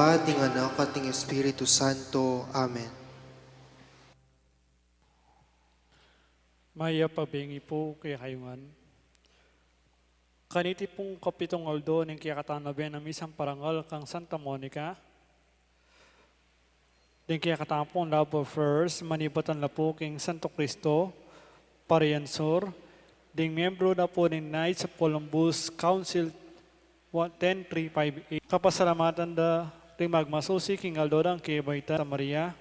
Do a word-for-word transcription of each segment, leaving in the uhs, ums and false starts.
Ing Anak at ing Espiritu Santo. Amen. Mayap a bengi pu kekayu ngan. Kaniti pung kapitung aldo ning kekatang nobena misang parangal kang Santa Monica, ding kekatang pung love affairs, manibatan la pu king Santo Cristo, Pariansur, ding miyembru na pu ning Knights of Columbus Council ten three five eight. Kapasalamatan da ring magmasusi king aldo dang kebaitan, Santa Maria,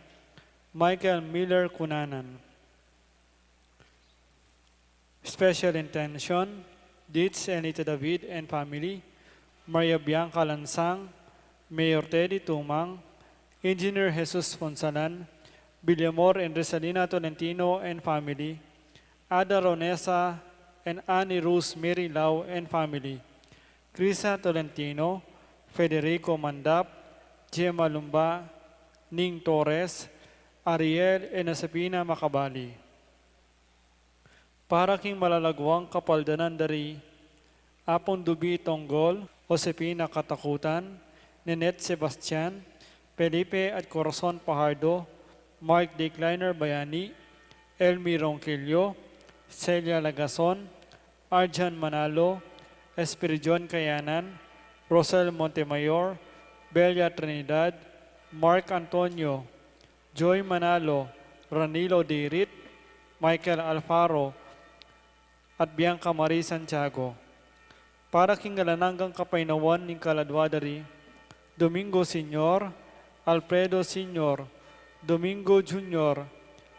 Michael Miller Cunanan. Special intention, Diez Elita David and family, Maria Bianca Lansang, Mayor Teddy Tumang, Engineer Jesus Punsalan, Villamor and Resalina Tolentino and family, Ada Ronesa and Annie Rose Mary Lau and family, Krisa Tolentino, Federico Mandap, Gemma Lumba, Ning Torres, Ariel and Josefina Macabali. Para king malalaguang kapaldanan dari Apung Dubi Tonggol, Josefina Katakutan, Ninette Sebastian, Felipe at Corazon Pajardo, Mark Decliner Bayani, Elmi Ronquillo, Celia Lagason, Arjan Manalo, Espiridion Kayanan, Rosel Montemayor, Belia Trinidad, Mark Antonio, Joy Manalo, Ranilo Dirit, Michael Alfaro, at Bianca Marie Santiago. Para king alang anggang kapaynawan ning kaladua dari Domingo Senior, Alfredo Senior, Domingo Junior,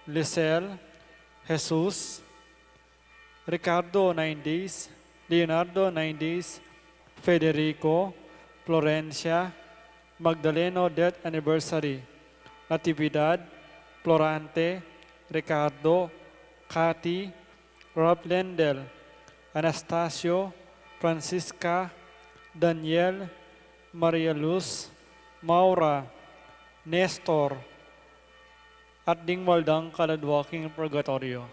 Lisel, Jesus, Ricardo nine days, Leonardo nine days, Federico, Florencia, Magdaleno death anniversary, Natividad, Florante, Ricardo, Cathy, Ralph Lendel, Anastasio, Francisca, Daniel, Maria Luz, Maura, Nestor, at ding maldang kaladua king purgatoryo.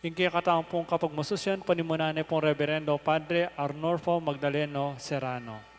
Ing kekatang pung kapagmasusian, panimunan ne pung Reverendo Padre Arnulfo Magdaleno Serrano.